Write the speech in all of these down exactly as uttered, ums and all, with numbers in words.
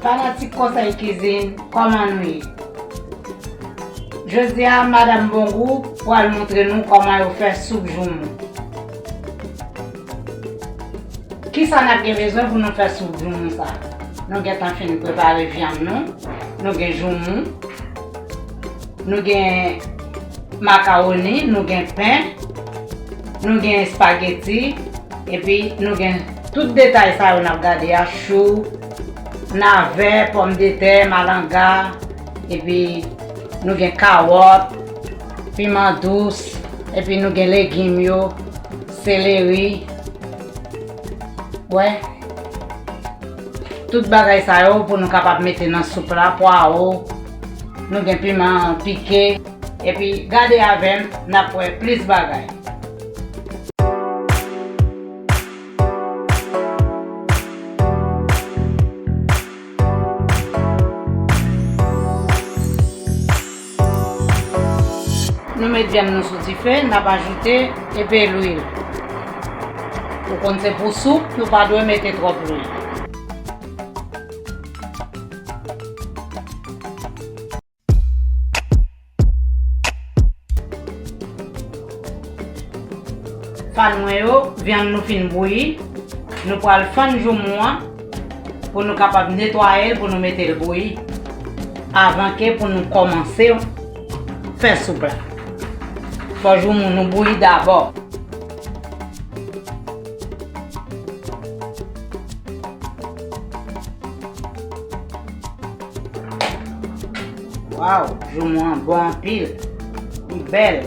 Fanatik Konsèy Kizin, kòman nou ye? Jodi a, Madanm Bongou pral montre nou kòman yo fè soup joumou. Kisa n ap gen bezwen pou nou fè soup joumou sa? Nou gentan fin prepare vyann nou. Nou gen joumou. Nou gen makawoni, nou gen pen, nou gen espageti, epi nou gen tout detay sa yo n ap gade a, chou, navè, pòmdetè, malanga, epi nou gen kawòt, piman dous, epi nou gen legim yo, seleri. Wè. Tout bagay sa yo pou nou kapab mete nan soup la, pwawo, nou gen piman pike, epi gade avè m, n ap wè plis bagay. Nou met vyann nou sou dife, n ap ajoute enpe lwil. Ou konn se pou soup, nou pa dwe mete twòp lwil. Fan mwen yo, vyann nou fin bouyi. Nou pral fann joumou an pou nou kapab netwaye l, pou nou mete l bouyi. Avan ke pou nou kòmanse fè soup la. Fò joumou nou bouyi dabò. Waw, joumou an bon anpil. Li bèl.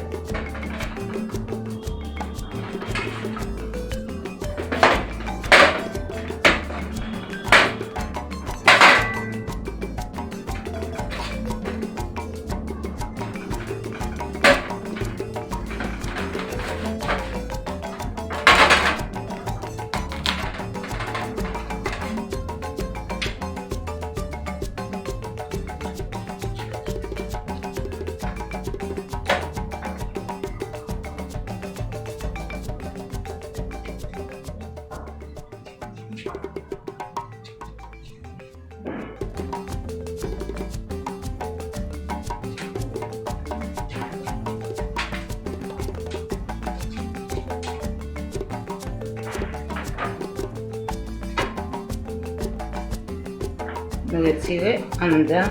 Nou retire anndan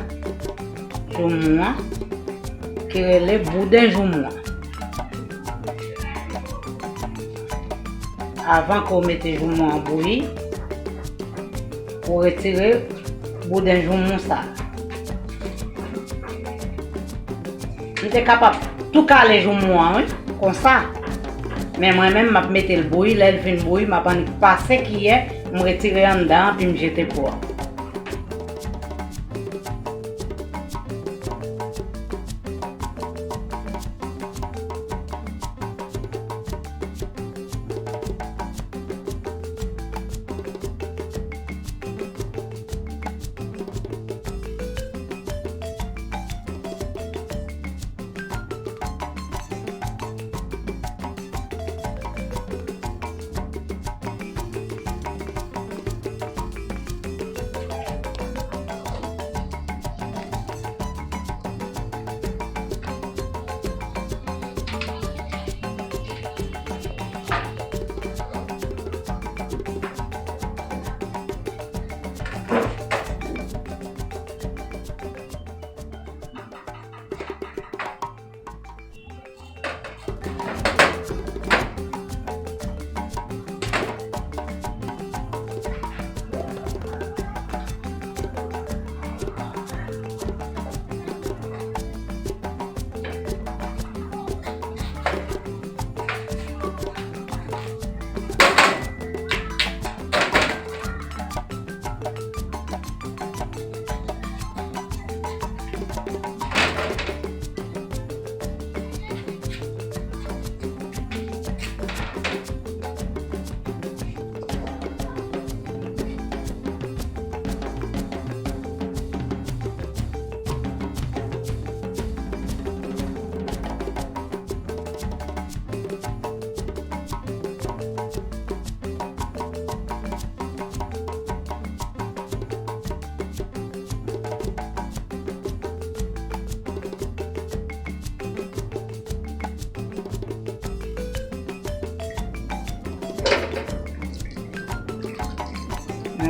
joumou an, ki rele bouden joumou an. Avan ke w mete joumou an bouyi, ou retire bouden joumou sa. M te kapab tou kale joumou an, wi, konsa. Men mwen menm, m ap mete l bouyi. Lè l fin bouyi, m ap annik pase kiyè, m retire anndan an, pi m jete po a.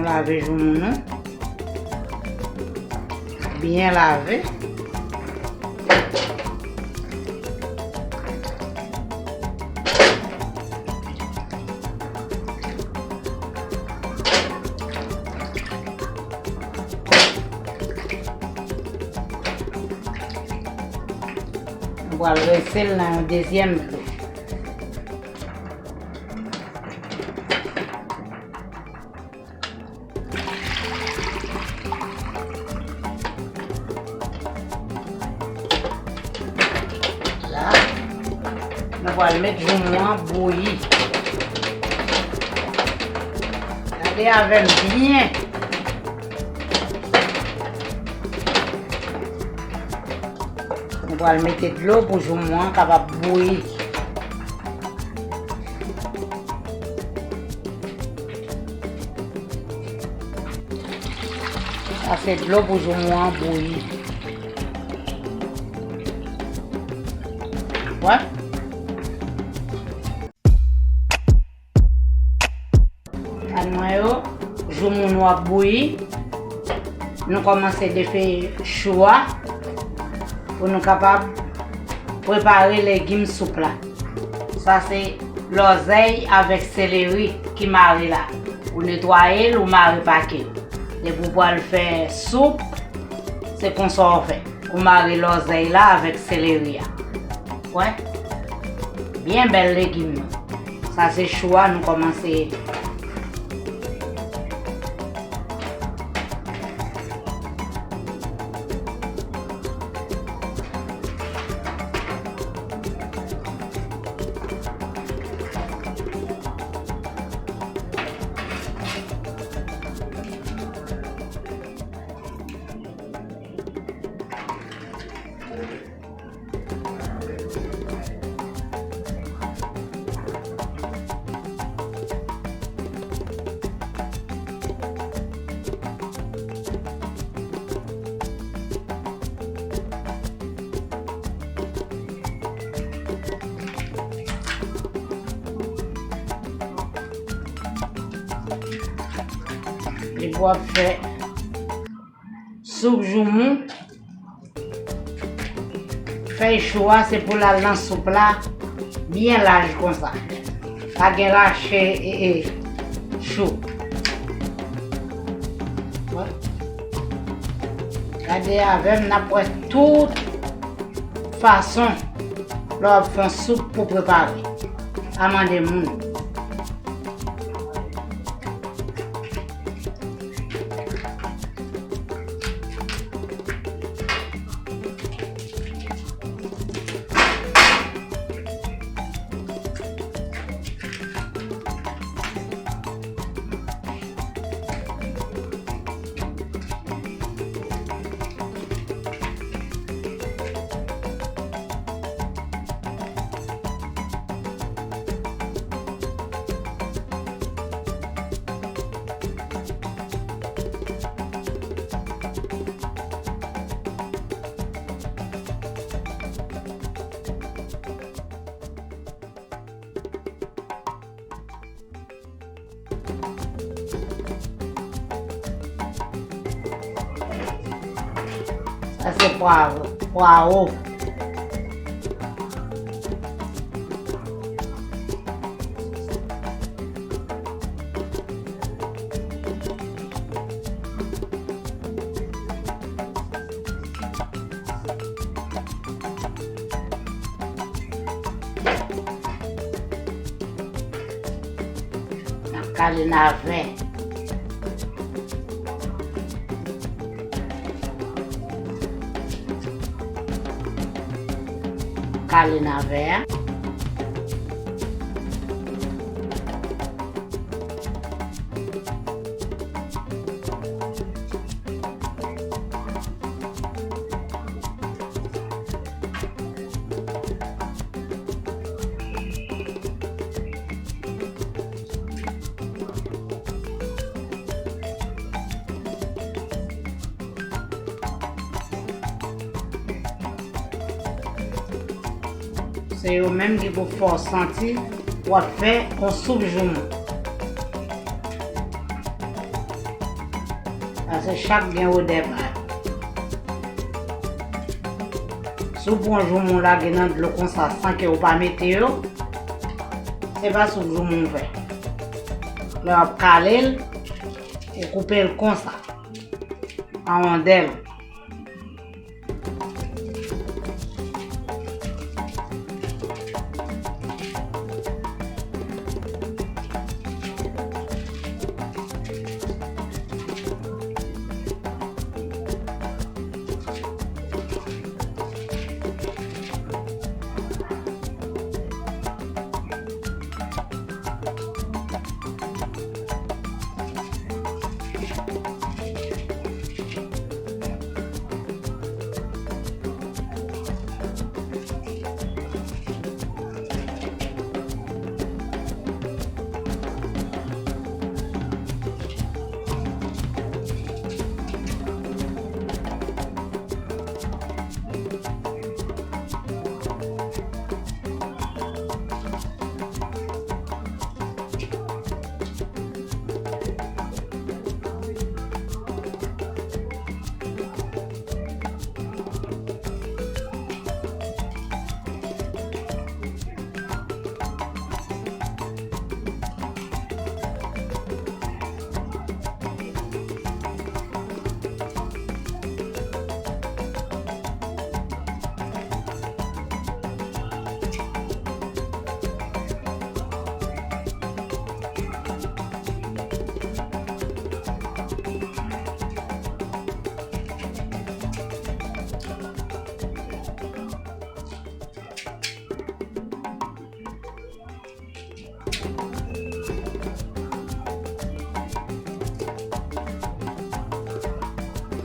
Nou lave joumou nou. Byen lave. Nou pral rense l nan yon dezyèm dlo. La, nou pral met joumou an bouyi. Gade avè m byen. Nou pral mete dlo pou joumou an kapab bouyi. Sa se dlo pou joumou an bouyi. Wè. Gad mwen yo, joumou nou ap bouyi. Nou kòmanse defe chou a pou nou kapab prepare legim soup la. Sa se lòzèy avèk seleri ki mare la. Ou netwaye l, ou mare pake l. Depi w pral fè soup, se konsa w fè. Ou mare lòzèy la avèk seleri a. Wè. Byen bèl legim nou. Sa se chou a, nou kòmanse. Depi w ap fè soup joumou, fèy chou a se pou l al nan soup la byen laj konsa. Pa gen rache e, e, chou. Bon. Gade avè m, n ap wè tout fason lè w ap fè yon soup pou prepare. Pa mande moun. Sa se pwav-, pwawo. N ap kale navè. Kale navè a. Se yo menm ki pou fè w santi w ap fè yon soup joumou. Paske chak gen odè pa l. Si w pran joumou w lage nan dlo konsa san ke w pa mete yo, se pa soup joumou w fè. Lè w ap kale l, ou koupe l konsa, an wondèl.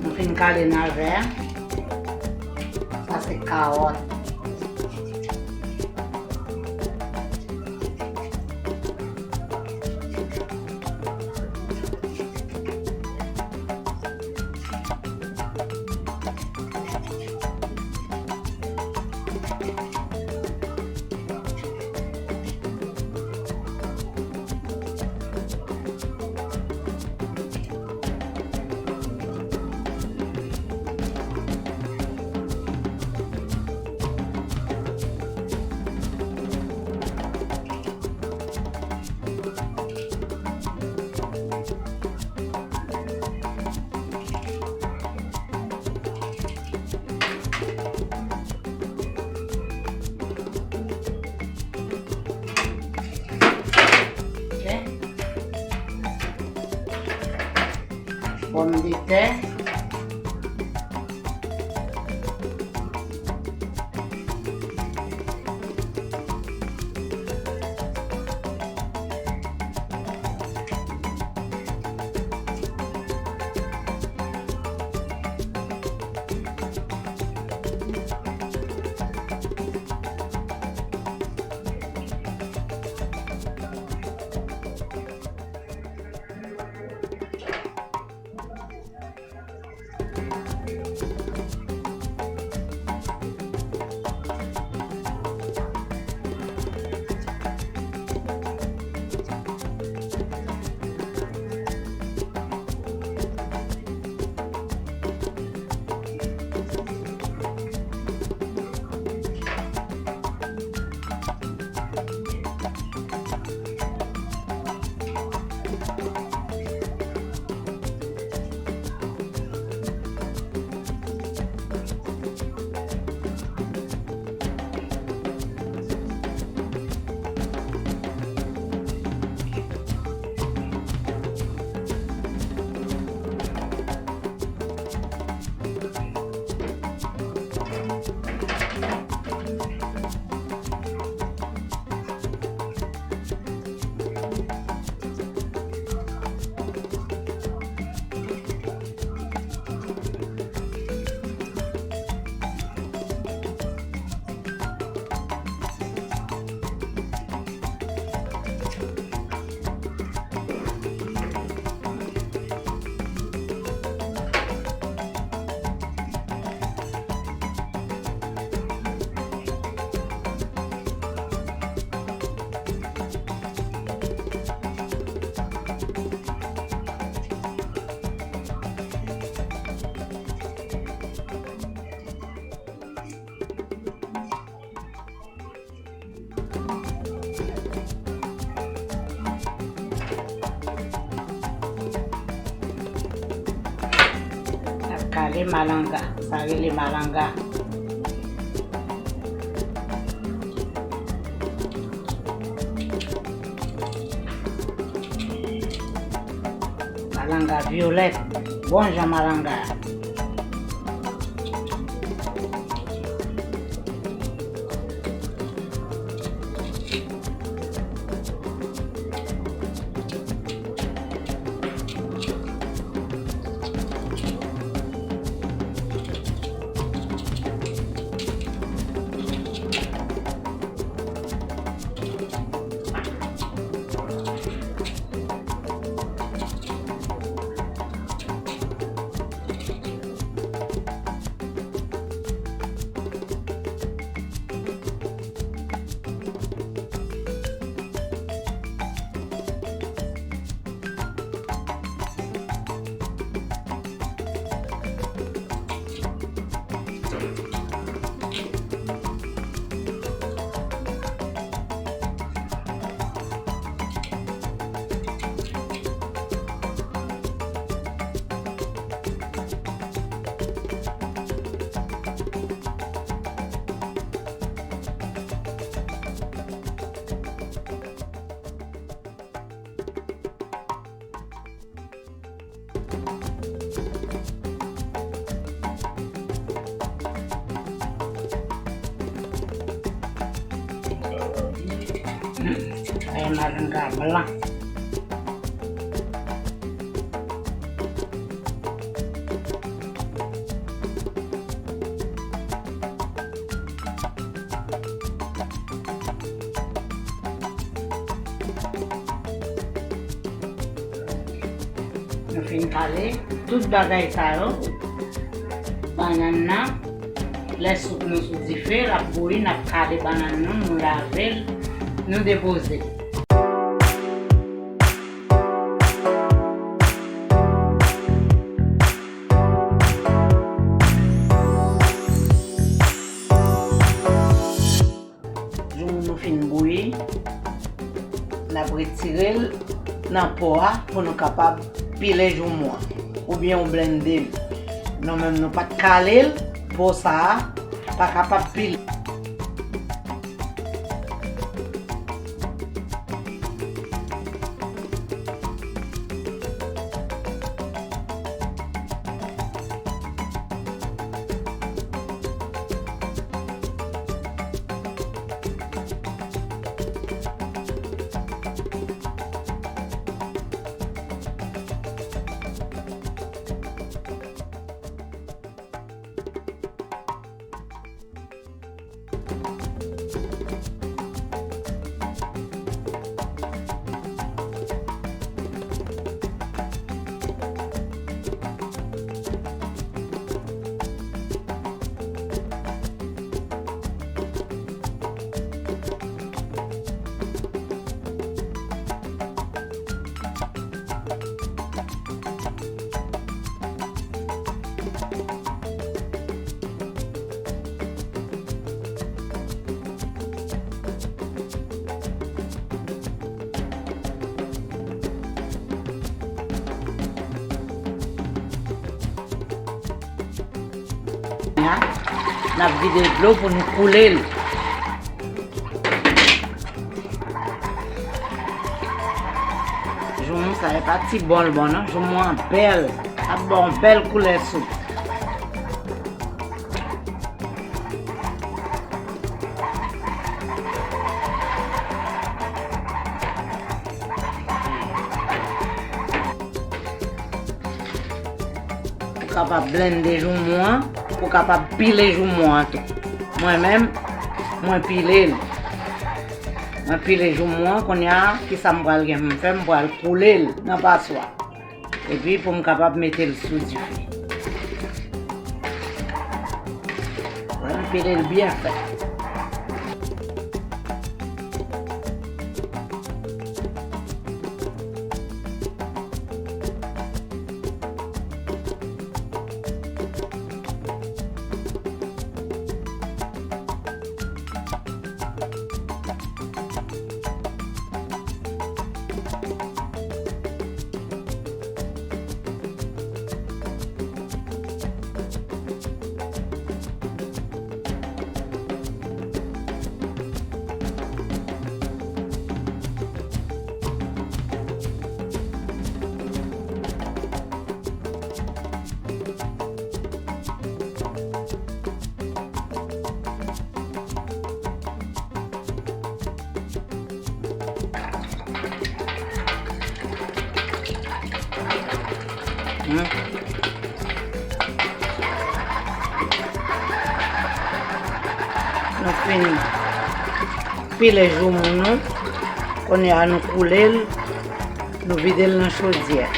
Nou fin kale navè. Sa se kawòt. Ok. Pòmdetè. E malanga, sa rele malanga. Malanga vyolèt, bon jan malanga. Ay, malanga blan. Nou fin kale tout bagay sa yo. Bannann nan, lè soup nou sou dife, l ap bouyi, n ap kale bannann nou, nou lave l, nou depoze l. Joumou nou fin bouyi, n ap retire l nan po a pou nou kapab pile joumou an, oubyen ou blende l. Nou menm nou pa t kale l, po sa a pa kapab pile. N ap vide dlo pou nou koule l. Joumou sa, e pa ti bon l bon non. Joumou an bèl. L ap ba w bèl koulè soup. Ou kapab blende joumou an, ou kapab pile joumou an tou. Mwen menm, mwen pile l. Mwen pile joumou an, kounye a, kisa m pral gen pou m fè? M pral koule l nan paswa. Epi pou m kapab mete l sou dife. Mwen pile l byen fè. Hmm. Nou fin pile joumou nou. Kounye a nou koule l, nou vide l nan chodyè.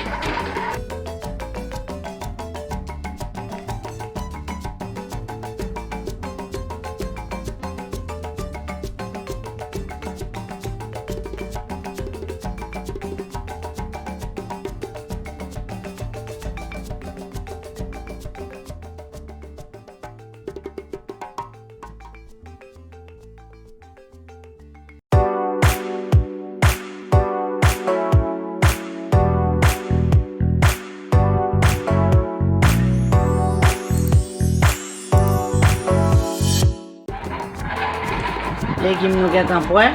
Legim nou gentan prè.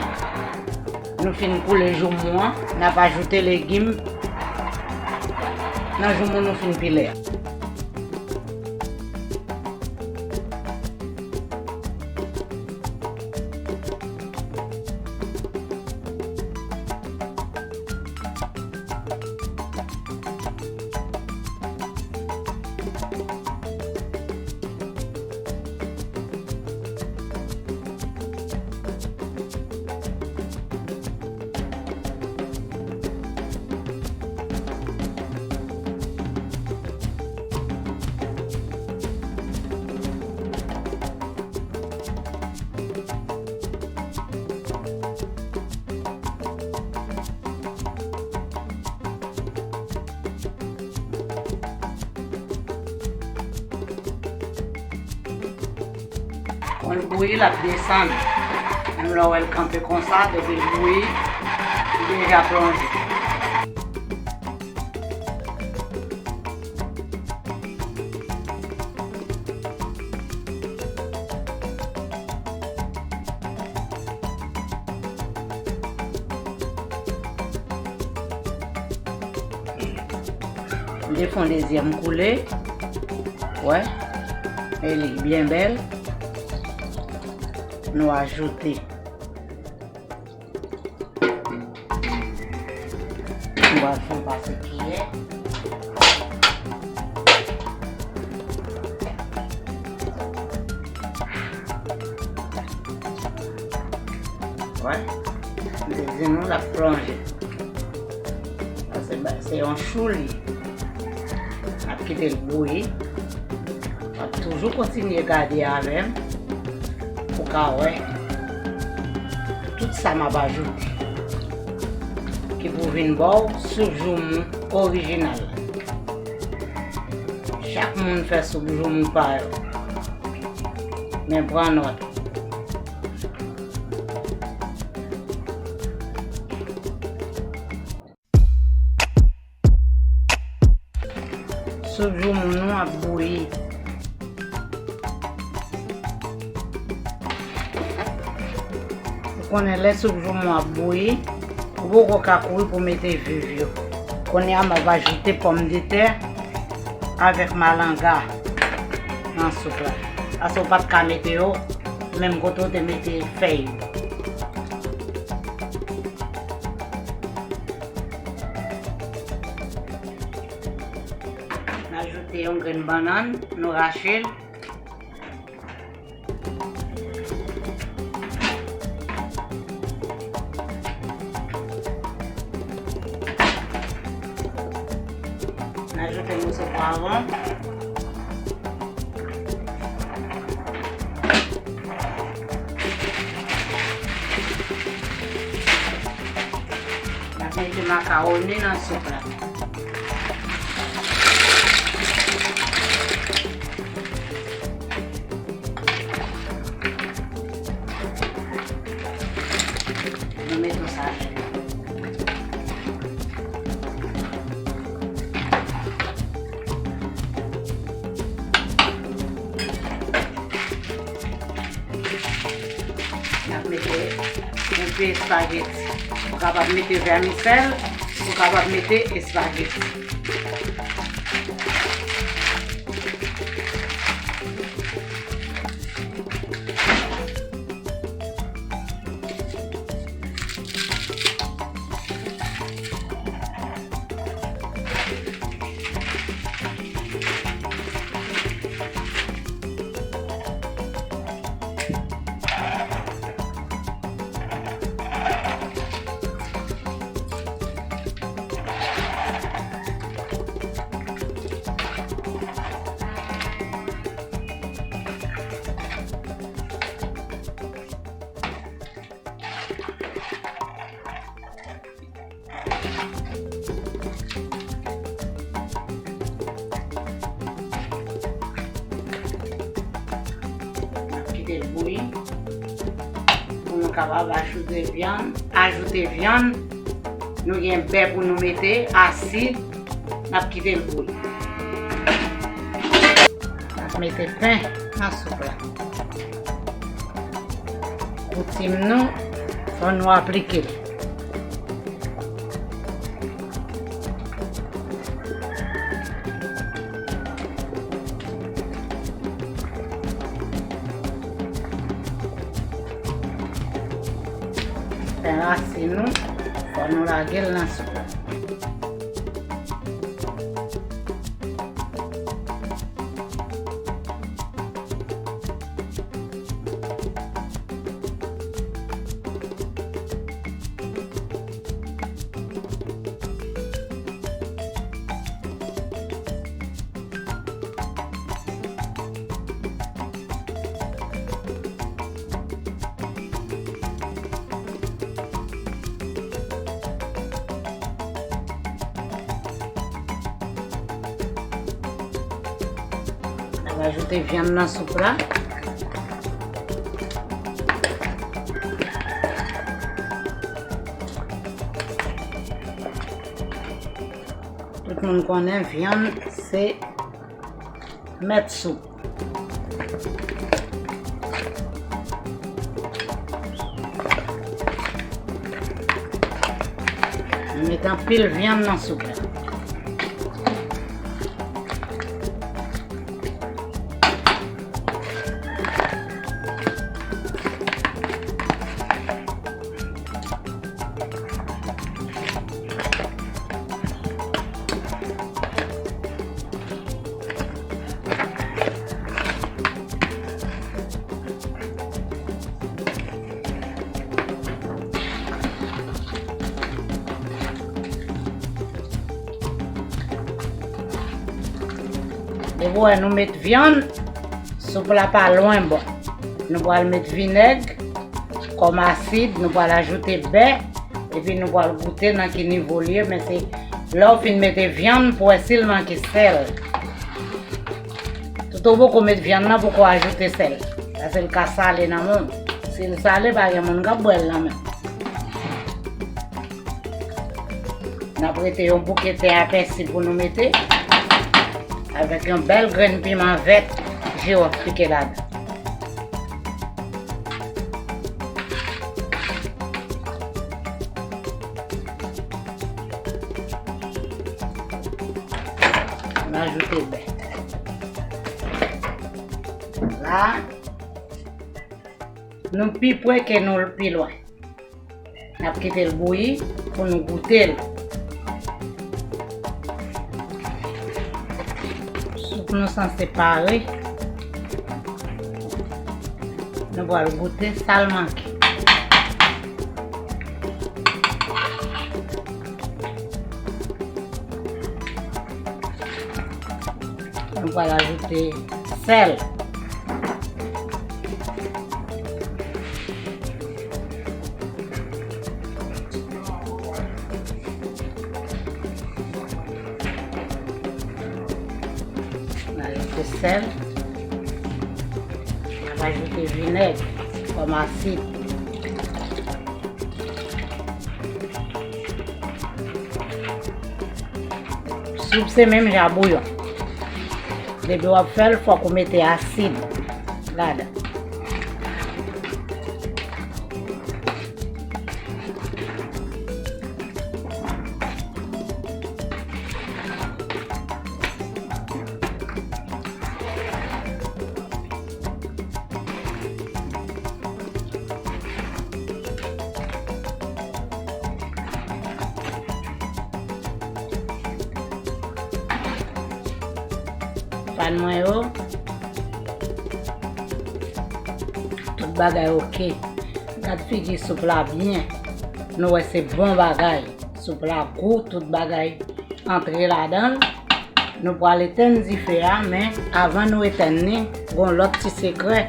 Nou fin koule joumou an, n ap ajoute legim nan joumou nou fin pile a. Kon l bouyi, l ap desann. Menm lè w wè l kanpe konsa, depi l bouyi, li deja plonje. M te fè yon dezyèm koule. Wè. E li byen bèl. Nou ajoute. Nou pral fè yon pase kiyè. Wè. M te di nou l ap plonje. Sa se ba-, se yon chou li. N ap kite l bouyi. W ap toujou kontinye gade avè m pou w ka wè tout sa m ap ajoute ki pou vin ba w soup joumou orijinal. Chak moun fè soup joumou pa yo. Men pran nòt. Soup joumou nou ap bouyi. Ou konnen lè soup joumou ap bouyi, ou poko ka kouri pou mete viv yo. Kounye a, m ap ajoute pòmdetè avèk malanga nan soup la. Paske ou pa t ka mete yo menm kote ou te mete fèy yo. N ajoute yon grenn bannann, nou rache l. N ajoute moso pwavwon. N ap mete makawoni nan soup la. Nou mete yon sachè. N ap mete yon pe espageti. Ou kapab mete vèmisèl, ou kapab mete espageti. Kapab ajoute vyann, ajoute vyann. Nou gen bè pou nou mete, asid, n ap kite l bouyi. N ap mete pen nan soup la. Koutim nou, fò nou aplike l. Pen rasin nou, fò nou lage l nan soup la. N ap ajoute vyann nan soup la. Tout moun konnen vyann se mèt soup. Nou met anpil vyann nan soup la. Depi w wè nou met vyann, soup la pa lwen bon. Nou pral met vinèg kòm asid, nou pral ajoute bè, epi nou pral goute nan ki nivo l ye, men se lè w fin mete vyann pou wè si l manke sèl. Toutotan w poko met vyann nan, poko ajoute sèl. Paske l ka sale nan men w. Si l sale, pa gen moun k ap bwè l nan menm. N ap rete yon bouke ten a pèsi pou nou mete, avèk yon bèl grenn piman vèt, jiwòf pike ladan. N ajoute bè. La, nou pi pre ke nou pi lwen. N ap kite l bouyi pou nou goute l. Soup nou sanse pare. Nou pral goute sa l manke. Nou pral ajoute sèl. N ajoute sèl. N ap ajoute vinèg kòm asid. Soup se menm jan bouyon. Depi w ap fè l, fòk ou mete asid ladan. Fan mwen yo, tout bagay oke. Gad figi soup la byen. Nou wè se bon bagay. Soup la gou, tout bagay antre ladan l. Nou pral etèn dife a, men avan nou etèn li, gon lòt ti sekrè.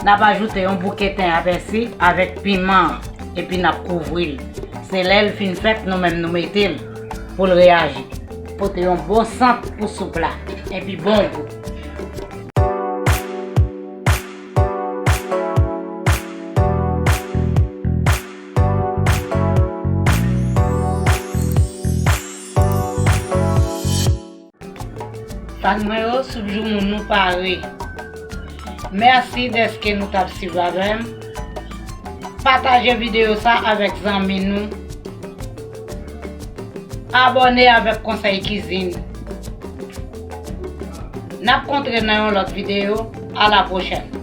N ap ajoute yon bouke ten a pèsi avèk piman an, epi n ap kouvri l. Se lè l fin fèt, nou menm nou mete l pou l reyaji. Pote yon bon sant pou soup la, epi bon gou. Fan mwen yo, soup joumoun nou pare. Mèsi dèske nou t ap swiv avè m. Pataje videyo sa avèk zanmi nou. Abòne avèk Konsèy Kizin. N ap kontre nan yon lòt videyo. A la pwochèn.